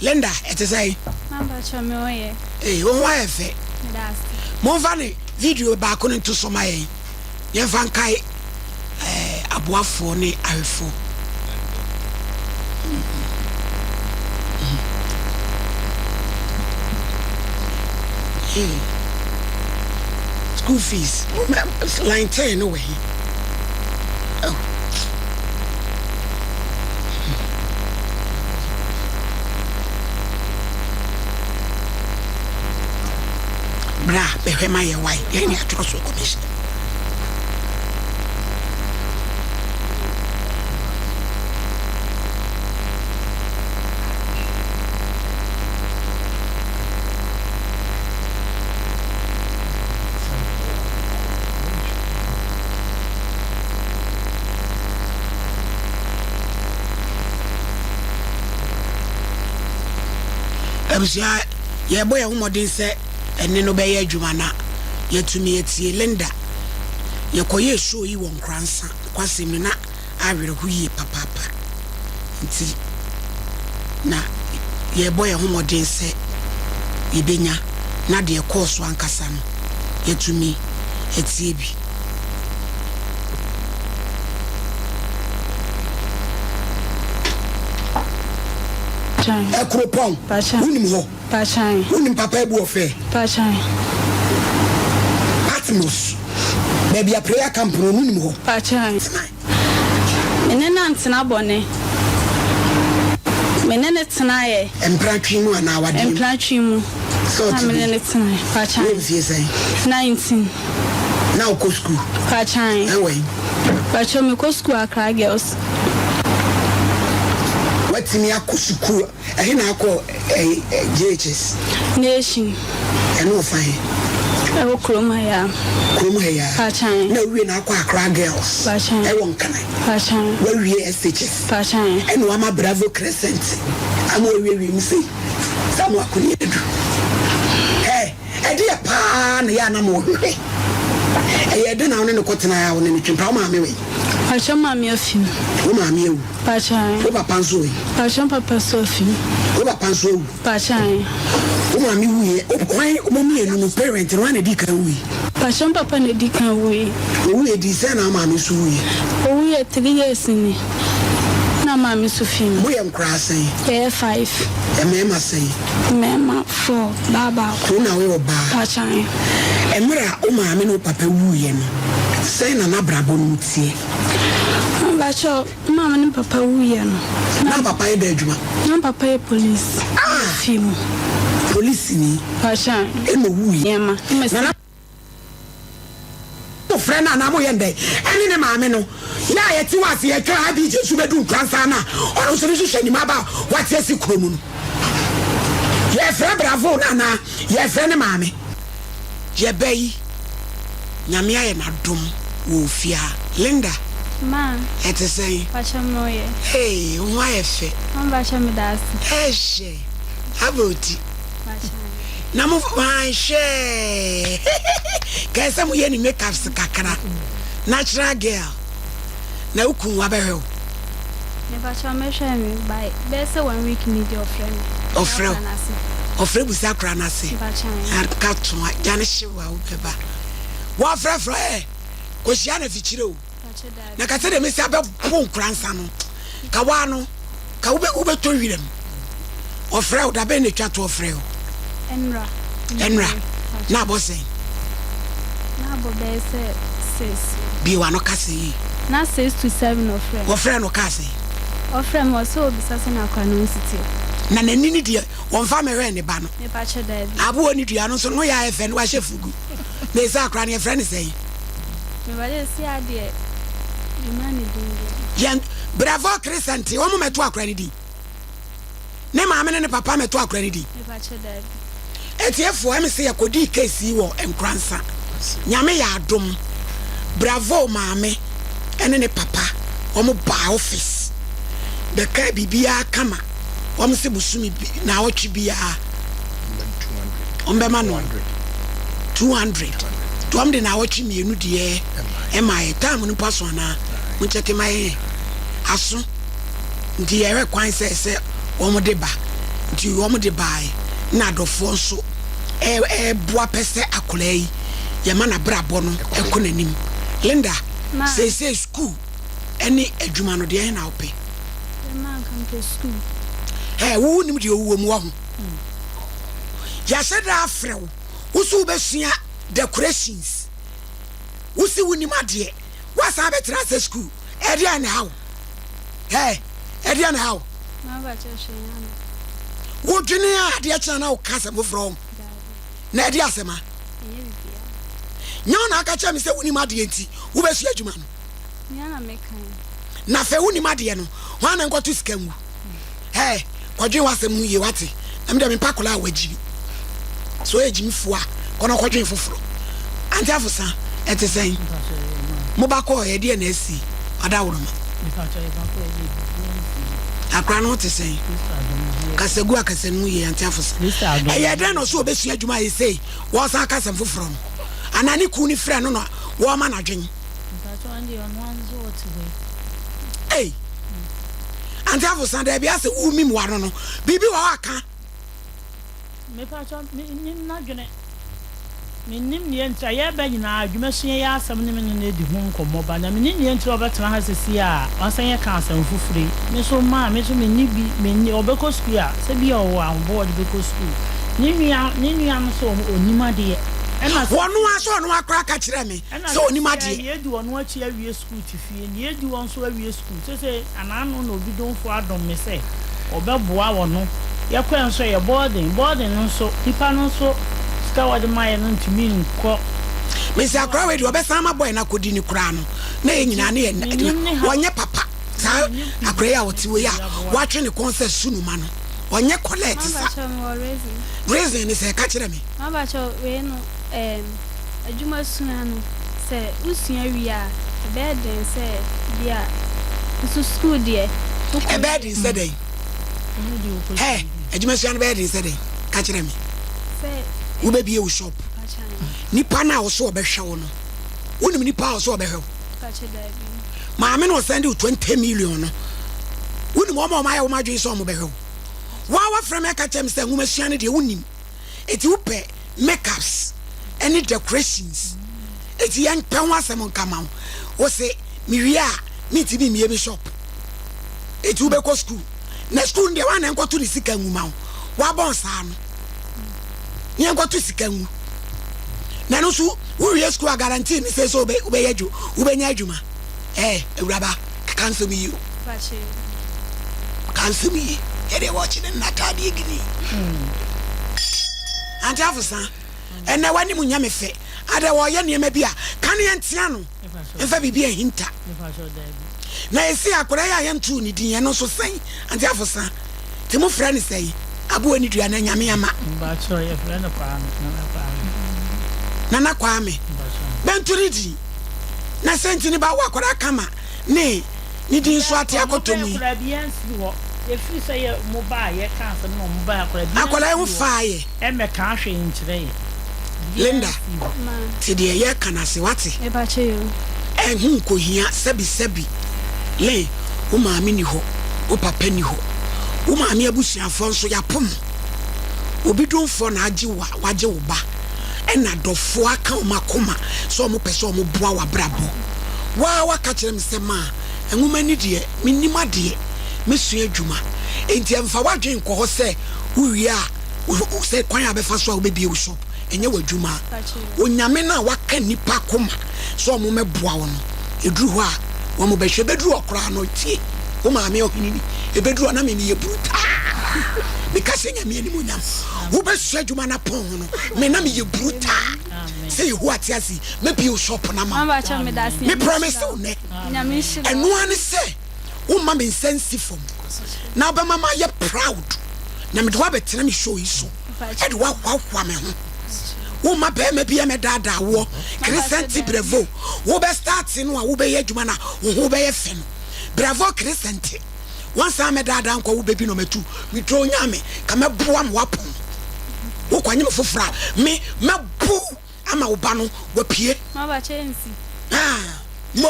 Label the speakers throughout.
Speaker 1: Linda, ɛte sɛn?
Speaker 2: Mampakyɛ me ho yɛ.
Speaker 1: Ee, wo ho ayɛ fɛ.
Speaker 2: Meda ase.
Speaker 1: Momfa ne video baako no nto so ma yɛn. Yɛmfa nkae eh, aboafoɔ ne ahwɛfoɔ. Hey. School fees. Line 10 no wɔ he? Oh. Bra bɛhwɛ ma yɛ wae yɛn ne atwerɛ so commission. Abusua, yɛbɔ yɛn ho mmɔden sɛ ɛnne no bɛyɛ adwuma na yɛatumi atie Linda. Yɛkɔyɛɛ show yi wɔ Nkoransa, nokwasɛm ni na awerɛho yie papaapa. Nti na yɛrebɔ yɛn ho mmɔden sɛ yɛbɛnya na deɛ ɛkɔɔ so ankasa no yɛatumi atie bi. Ɛkuropɔn, wonim hɔ? Wonim Papa Abu Ɔfɛ? Patmos, baabi a prayer camp no, wonim hɔ?
Speaker 2: Me ne no antena bɔne. Me ne no tenaeɛ.
Speaker 1: Mpena twe mu anaa awadeɛ mu?
Speaker 2: Mpena twe mu.
Speaker 1: Sɛ ɔte
Speaker 2: Na me ne
Speaker 1: bi.
Speaker 2: no tenaeɛ. Pakyan.
Speaker 1: Wowɔ mfie sɛn?
Speaker 2: 19.
Speaker 1: Na wokɔ sukuu?
Speaker 2: Pakyan.
Speaker 1: Ɛwɔ he?
Speaker 2: Pakyɛ mekɔ sukuu Accra Girls.
Speaker 1: Woatumi akɔ sukuu? Ɛhe na akɔ ɛyi JHS?
Speaker 2: Nation.
Speaker 1: Ɛno wɔ fa he?
Speaker 2: Ɛwɔ kurom ha yi ara.
Speaker 1: Kurom ha yi ara?
Speaker 2: Pakyan.
Speaker 1: Na wowie na akɔ Accra Girls?
Speaker 2: Pakyan.
Speaker 1: Ɛwɔ Nkran?
Speaker 2: Pakyan.
Speaker 1: Woawie SHS?
Speaker 2: Pakyan.
Speaker 1: Ɛna wama Bravo Crescent ama woawiewie mu sei sɛ ama wakɔ ne adu. Hɛ, ɛdeɛ paa na ɛyɛ a na mohwehwɛ? Ɛyɛɛ dɛn na wo ne no kɔtenaeɛ a wo ne no twe mpena? Wo maame wɔ he?
Speaker 2: Pakyan maame afi mu.
Speaker 1: Wo maame awu?
Speaker 2: Pakyan.
Speaker 1: Wo papa nso ɛ?
Speaker 2: Pakyan papa nso afi mu.
Speaker 1: Wo papa nso awu?
Speaker 2: Pakyan.
Speaker 1: Wo maame wuiɛ, hwan, mo mmienu no parent no, hwan na ɛdii kan wui?
Speaker 2: Pakyan papa na ɛdi kan wui.
Speaker 1: Owuiɛ dii sɛn na wo maame nso wuiɛ?
Speaker 2: Owuiɛ three years ni na maame nso fi mu.
Speaker 1: Moyɛ nkoraa sɛn?
Speaker 2: Yɛyɛ five.
Speaker 1: Mmarima sɛn?
Speaker 2: Mmarima four, baa baako.
Speaker 1: Wo na woyɛ ɔbaa?
Speaker 2: Pakyan.
Speaker 1: Mmerɛ a wo maame ne wo papa wuiɛ no, sɛn na n'abrabɔ no mu teɛ?
Speaker 2: Mpakyɛw, me maame ne me papa wuiɛ no.
Speaker 1: Na wo papa yɛ dɛn adwuma?
Speaker 2: Na me papa yɛ police.
Speaker 1: Ah!
Speaker 2: Fie mu.
Speaker 1: Polisini.
Speaker 2: Mpakyɛw.
Speaker 1: Ɛna owuiɛ.
Speaker 2: Nneɛma.
Speaker 1: Na na mo frɛ no anaa mo yɛ no dɛn? Ɛne ne maame no. Yɛ a yɛte hɔ ase yɛtwɛn IBJ nso bɛdu Nkoransa no a ɔno nso ne hwehwɛ anim aba a wate asi kuro mu no. Yɛfrɛ Bravo no anaa yɛfrɛ ne maame? Yɛba yi Nyame ayɛ n'adom wɔ ofie ha. Linda,
Speaker 2: Ma.
Speaker 1: ɛte sɛn?
Speaker 2: Pakyɛ me wo yɛ.
Speaker 1: Hey, wo ho ayɛ fɛ.
Speaker 2: Ma mpakyɛ me da ase.
Speaker 1: Ɛhyɛ, aba oti.
Speaker 2: Pakyɛ.
Speaker 1: Na mo manhwɛ. Kɛɛ sɛ mo yɛ ne makeups kakra. Natural girl. Na wo kun wabɛhwɛ wo?
Speaker 2: Me pakyɛ ɔmɛhwɛ me by bɛyɛ sɛ one week ni deɛ ɔfrɛ me.
Speaker 1: Ɔfrɛ wo? Ɔfrɛ busa akora no ase.
Speaker 2: Mpakyɛ.
Speaker 1: Ka to a gya no hyew a wobɛba. Wɔfrɛfrɛ ɛ kɔhyia no afikyire o. Na ka sɛdeɛ mesi abɛbo nkora nsa no ka waa no ka wobɛ wobɛtɔ wiram. Ɔfrɛ wo da bɛn na etwa to ɔfrɛ wo?
Speaker 2: Ɛnra.
Speaker 1: Ɛnra. Na abɔ sɛn?
Speaker 2: Na abɔ bɛyɛ sɛ six.
Speaker 1: Bie w'ano kasa yie.
Speaker 2: Na 6 to 7 ɔfrɛ me.
Speaker 1: Ɔfrɛ no ɔkaa sɛn?
Speaker 2: Ɔfrɛ me ɔsɛ ɔbisa sɛ na akora no ho si teɛ.
Speaker 1: Na n'ani no deɛ wɔmfa mɛhwɛ ne ba no.
Speaker 2: Mepakyɛ daabi.
Speaker 1: Aboɔ ne dua no nso no ho yɛ ayɛ fɛ no wahyɛ fugu. Na ɛsɛ akora no yɛfrɛ no sɛn?
Speaker 2: Mepakyɛ si adeɛ mema ne din deɛ.
Speaker 1: Yɛn Bravo Crescent wɔn mɛto akora no din. Ne maame ne ne papa mɛto akora no din.
Speaker 2: Mepakyɛ daabi.
Speaker 1: Atiefoɔ ɛme sɛ yɛkɔdii case yi wɔ Nkoransa. Nyame yɛ adom. Bravo maame ɛne ne papa wɔn baa office bɛkaa biribiara kama. Wɔn se bosome bi naawɔtwe biara wɔn bɛma no 200. Nti wɔn de naawɔtwe mmienu deɛ ɛma yɛ. Time no mpo aso anaa? Mo nkyɛke ma yɛn aso. Nti yɛhwɛ kwan sɛ sɛ wɔn de ba. Nti wɔn de baeɛ na adɔfoɔ nso ɛɛboa pɛ sɛ akwadaa yi yɛma n'abrabɔ no ɛkɔ n'anim. Linda, seesei sukuu ɛne adwuma no deɛ ɛhe na wopɛ? Ɛɛ wo wonim deɛ owuo mu wɔ ho. Yɛahyɛ da afrɛ wo, wo so wobɛsua decorations. Wo se wonim adeɛ, woasan abɛtena ase sukuu. Ɛdeɛn na ɛha wo? Ɛɛ ɛdeɛn na ɛha wo? Wodwene a adeɛ kyena na woka asɛm foforɔ ho. Na ɛde asɛm a? Nyɛ wo na aka kyerɛ me sɛ wonim adeɛ nti wobɛsua adwuma no? Na afei wonim adeɛ no, hwan na nkɔto sika ngu? Hey, kɔdwen w'asɛm ho yie wate. Na me deɛ mempɛ akwadaa a wagyimi. Sɛ ɔyɛ gyimifoɔ a, kɔ na kɔdwen foforɔ. Ante Afosa, ɛte sɛn? Mo ba kɔɔ ɛdeɛ na asi adaworoma? Akora no ho te sɛn? Kasagu akasa no mu yie, Ante Afosa. Ɛyɛ dɛn na ɔso ɔbɛsua adwuma a ɛsei wɔsan aka asɛm foforɔ no? Anaa ne kuw no frɛ no na wɔma no adwen? Ei! Ante Afosa, daabi asɛ womim w'ano no, biribi wɔ hɔ a ka.
Speaker 3: Mepakyɛw, minnim n'adwene. Minnim nea enti a yɛreba nyinaa, adwumasua yi asɛm ne me ne no adi ho nkɔmmɔ ba, na minnim nea enti a ɔbɛtena ha seesei a wasan aka asɛm foforo yi. Me nso maa me nso minni bi, minni, ɔbɛkɔ sukuu a, sɛ bi a ɔwɔ ahoboa a ɔde bɛkɔ sukuu. Ne nua, ne nua no nso, onnim adeɛ. Ɛna
Speaker 1: Ɔno ara sɛ ɔno ara koraa ka kyerɛɛ me
Speaker 3: Ɛna
Speaker 1: sɛ ɔnim
Speaker 3: seesei a,
Speaker 1: adeɛ.
Speaker 3: nea edi ɔno akyi awie sukuu te fie, nea edi hɔ nso awie sukuu. Seesei anaano na obi domfo adom me sɛ ɔbɛboa ɔno. Yɛkɔɛ nso ɛyɛ boarding. Boarding no nso, nipa no nso sika a wɔde maayɛ no ntumi nkɔ.
Speaker 1: Mese akora wei deɛ ɔbɛsan ama boy no akɔdi no koraa no na yɛn nyinaa ne yɛn
Speaker 3: Mennim ne haw.
Speaker 1: ɔnyɛ papa saa
Speaker 3: Mennim
Speaker 1: akora yi a ɔte wei a
Speaker 3: biribi aboa.
Speaker 1: watwe ne kɔn sɛ sunuma no ɔnyɛ collect sa.
Speaker 2: Mabakyɛw mewɔ reason.
Speaker 1: Reason ne sɛ ka kyerɛ me.
Speaker 2: Mabakyɛw wei no ɛɛm. Adwuma sua no, sɛ wosua wie a, ɛbɛyɛ den sɛ bi a, nso sukuu deɛ, wokɔ wie.
Speaker 1: Ɛbɛyɛ den sɛ dɛn? Hɛ, adwuma sua no bɛyɛ den sɛ dɛn? Ka kyerɛ me.
Speaker 2: Sɛ.
Speaker 1: Wobɛbie wo shop. Nipa no a ɔso ɔbɛhwɛ wo no, wonim nipa a ɔso ɔbɛhwɛ wo? Maame no ɔsɛnde wo 20 million no, wonim wɔn a wɔayɛ wɔn adwene sɛ wɔbɛhwɛ wo? Wo a wafrɛ me aka kyerɛ me sɛ nwoma sua no deɛ wonim. Eti wopɛ makeups ɛne decorations eti yɛn pɛ ho asɛm nka ma wo. Wose mewie a mentumi mmie me shop. Eti wobɛkɔ school. Na school no deɛ woana nkɔto ne sika ngu ma wo. Wabɔn saa no. Ne yɛnkɔto sika ngu. Na ɛno nso wowie school a guarantee ne sɛ sɛ wobɛyɛ adwuma wobɛnya adwuma. Ɛɛ awuraba keka nsɛm yi o. Ka nsɛm yi yɛdeɛ wɔkye ne nnataadeɛ gini. Ante Afosa, ɛnɛ w'anim nyɛ me fɛ. Adɛ wɔyɛ nneɛma bi a ka ne yɛntea no mfa biribi ahinta. Na ɛsi akwadaa yi a yɛntoo ne din ɛno nso sɛn? Ante Afosa, nti mofrɛ no sɛn? Aboa ne dua na Nyame ama. Nana Kwame. Bɛnto ne din. Na sɛ nti ne ba wo akwadaa kama ne ne din nso ate akɔtɔ mu yi. Akwadaa yi ho faa yɛ. Linda, te deɛ yɛreka no ase, wate? Ɛho nkɔhia sɛbisɛbi. Len, wo maame nni hɔ, wo papa nni hɔ. Wo maame abusuafoɔ nso, yɛapo mo. Obi domfoɔ na agye wo a, wagye wo ba. Ɛna dɔfoɔ aka wɔn akoma sɛ wɔpɛ sɛ wɔboa w'abrabɔ. Wo ara woaka kyerɛ me sɛ, Ma, nwoma ni deɛ, mennim adeɛ, mɛsua adwuma. Enti ɛmfa w'adwene nkɔ hɔ sɛ wowie a, sɛ kwan a bɛfa so a wobɛbie wo shop, ɛnyɛ w'adwuma. Onyame no a waka nnipa akoma sɛ ɔmo mɛboa wo no, ɛduru hɔ a, wɔn bɛhwɛ. Ɛbɛduru hɔ koraa no, tie, wo maame ɔhene ni, ɛbɛduru hɔ na me meyɛ brutaa. Meka hyɛ Nyame animuonyam. Wobɛsua adwuma no apɔn ho no, me na meyɛ brutaa. Sɛ Yehowa te ase yi, mɛbie wo shop no ama wo. Me promise wo nnɛ. Ɛno ara ne sɛ womma me nsa nsi fam na wobɛma mayɛ proud na mede wo abɛtena me show yi so ɛde woahoahoa me ho. Womma bɛrima bi ɛmɛdaadaa woɔ. Crescent Bravo, wobɛ start no a wobɛyɛ adwuma no a wo ho bɛyɛ fɛ no. Bravo Crescent, wɔnsan mɛdaadaa nkɔ wo bɛbi na ɔmɛtu me duro nya me ka mɛboa ma woapɔn. Wokɔ anyem foforɔ a me mɛbo ama wo ba no wapue. Ah, mo.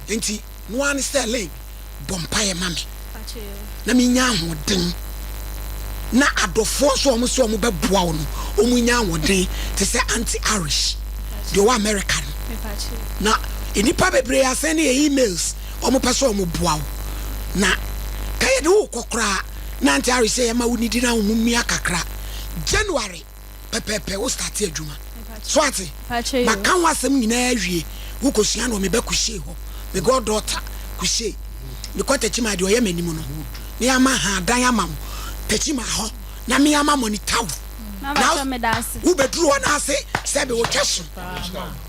Speaker 1: Nti no ara ne sɛ Lynn bɔ mpaeɛ ma me na menya ahoɔden. Na adɔfoɔ nso a wɔn sɛ wɔn bɛboa wo no, wɔn nya ahoɔden te sɛ Auntie Arish deɛ ɔwɔ America no. Na nnipa bebree asɛn ne yɛ emails, wɔn pɛ sɛ wɔn boa wo. Na ka yɛde wo kɔ koraa na Auntie Arish sɛ yɛma wo nidi na wo mu mia kakra. January. pɛpɛɛpɛ wo starte adwuma so ate maka ho asɛm nyinaa awie wo kɔsua no wɔ me ba kushie hɔ me god daughter kushie mekɔ takyima deɛ ɔyɛ m'anim no ne ama ha dan ama wo takyima hɔ na me ama monitor wo na wobɛduru hɔ no ase sɛ be wotwɛ so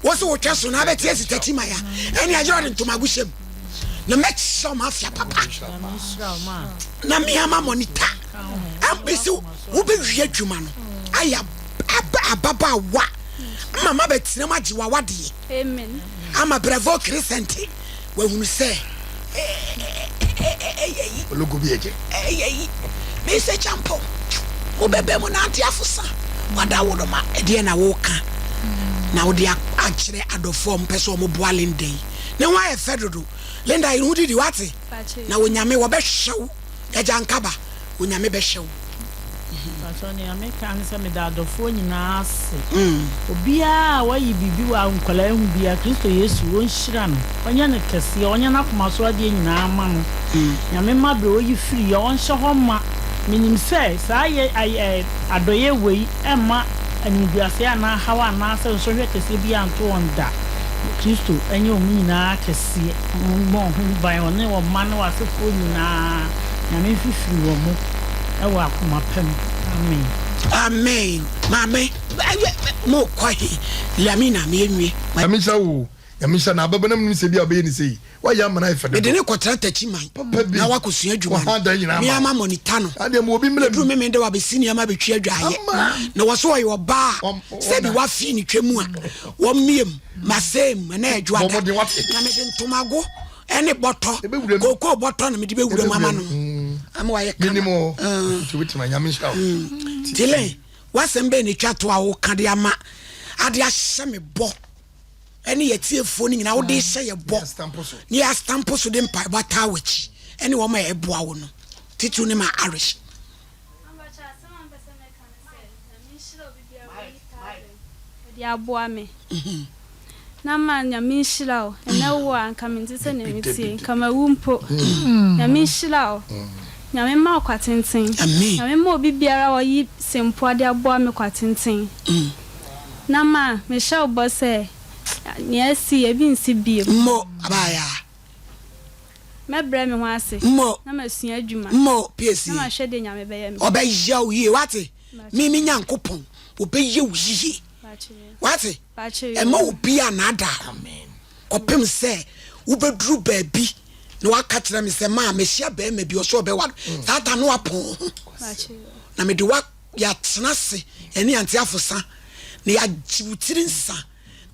Speaker 1: wo se wotwɛ so na abɛte asi takyima ya ɛne agyerɛ ɔde ntomago hyɛ mu na mɛkyerɛ wo mafia papa na me ama monitor ambɛsi Wobɛwie adwuma no ayɛ ababaawa ama mabɛtena mu agye w'awadeɛ ama Bravo Crescent wahunu sɛ ɛyɛ yi ɛyɛ yi mesɛ kyampɔn wobɛbɛ mu nante afosa wada wo no ma ɛdeɛ na woka na wode akyerɛ adɔfoɔ a wɔpɛ sɛ wɔboa Linda yi ne ho ayɛ fɛ dodo Linda yere ho didi wate na Onyame wɔbɛhwɛ wo agya nkaba Onyame bɛhwɛ wo.
Speaker 3: Mpakyɛw nea meka ne sɛ meda adɔfoɔ nyinaa ase. Obiara a wayi biribi wɔ nkwadaa yi ho biara Kristo Yesu ɔnhyira no, ɔnyɛ no kɛseɛ, ɔnyɛ n'akoma so adeɛ nyinaa mma no. Nyame mma berɛ ɔyi firi yɛ ɔnhyɛ hɔ mma. Menim sɛ saa yɛ ayɛ adɔeɛ wei ɛmma animguaseɛ anaa haw anaasɛ nsɔhwɛ kɛseɛ biara nto wɔn da. Kristo nyɛ wɔn nyinaa kɛseɛ, ɔmmɔ wɔn ho ban, ɔne wɔn mma ne wɔn asefoɔ nyinaa. Nyame mfifiri wɔ mo wɔ akoma pa mu amen.
Speaker 1: Amen maame mo kɔ he lamina me nwie.
Speaker 4: Nyame nhyira wo o Nyame nhyira na abɛbɛ na menim sɛ ebia wobɛyɛ ne sei woayɛ ama no ayɛ fɛ dodo.
Speaker 1: Mede no kɔtena Takyiman
Speaker 4: Papa bi
Speaker 1: na wakɔsua adwuma
Speaker 4: Waha
Speaker 1: no
Speaker 4: dan nyinaa
Speaker 1: me
Speaker 4: ama
Speaker 1: ama monitor no
Speaker 4: wo Adeɛ ma obi mmra
Speaker 1: ɛduru
Speaker 4: mu
Speaker 1: Memenda wabɛsi nneɛma abɛtwi adwaeɛ
Speaker 4: Ama
Speaker 1: na wɔ so ɔyɛ ɔbaa a
Speaker 4: Wɔn
Speaker 1: sɛbi
Speaker 4: wɔn
Speaker 1: wafii ne twam a wɔmmiem masɛm ɛna
Speaker 4: Bɔ
Speaker 1: adwoada
Speaker 4: mmɔden wate
Speaker 1: na mede ntomago ɛne bɔtɔ
Speaker 4: Ɛbɛwura mu.
Speaker 1: kookoo bɔtɔ na mede bɛwura mu ama
Speaker 4: Ɛbɛwura
Speaker 1: no
Speaker 4: mu. Mm.
Speaker 1: ama wayɛ kama
Speaker 4: Menim o.
Speaker 1: Mm.
Speaker 4: Nti wotena Nyame nhyira wo.
Speaker 1: Nti Len, w'asɛm bɛn na ɛtwa to a woka de ama ade ahyɛ me bɔ ɛne yɛtiefoɔ no nyinaa wode hyɛ yɛ bɔ
Speaker 4: Yɛastampo so.
Speaker 1: ne yɛastampo so de mpaebɔ ataa w'akyi ɛne wɔn a ɛboa wo no titiriw ne ma Arish.
Speaker 2: Ampakyɛ asɛm a mpɛ sɛ meka ne sɛ Nyame nhyira obi biara a oyi thousand ɔde aboa me na ma Nyame nhyira wo ɛnɛ wo a nka mente sɛ nea metie nka mawu mpo Nyame nhyira wo Nyame mma wo kwa tenten Nyame mma obi biara a ɔyi sempoa de aboa me kwa tenten na ma mehyɛ wo bɔ sɛ nea asi yi ebi nsi bio.
Speaker 1: Mmo abaayaa.
Speaker 2: Mɛbrɛ me ho ase.
Speaker 1: Mmo.
Speaker 2: Na masua adwuma.
Speaker 1: Mmo piesie.
Speaker 2: Na mahwɛ deɛ Nyame bɛyɛ me.
Speaker 1: Ɔbɛyɛ wo yie wate. Me me Nyankopɔn ɔbɛyɛ wo yie wate. Ɛmma obi annaadaa wo kɔpem sɛ wobɛduru baabi na waka kyerɛ me sɛ maa mehyia bɛrima bi ɔsɛ ɔbɛwa no saa ta no wapɔn wo ho na mede wa yɛatena ase ɛne ante afosa na yɛagye wo tiri nsa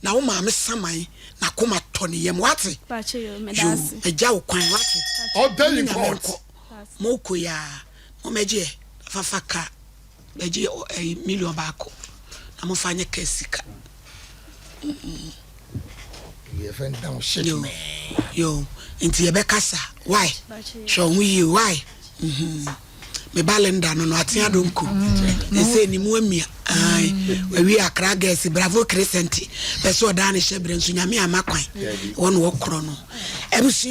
Speaker 1: na wo maame saman na koma tɔ ne yam wate yo agya wo kwan wate
Speaker 4: Ɔda in
Speaker 1: nyame
Speaker 4: court.
Speaker 1: nkɔ mokɔ yi a momɛgye fafa ka bɛgye ɛyi million baako na mofa nyɛ ka sika
Speaker 4: Yɛfrɛ no down shit
Speaker 1: yo
Speaker 4: man.
Speaker 1: yo nti yɛbɛkasa why hwɛ wo ho yie why mhm me ba Linda no no atea donko ɛsɛ ne mu amia ai wawie akra girls bravo crescent pɛ sɛ ɔdaa ne hyɛ berɛ nso nyame ama kwan wɔne wɔkorɔ no abusua.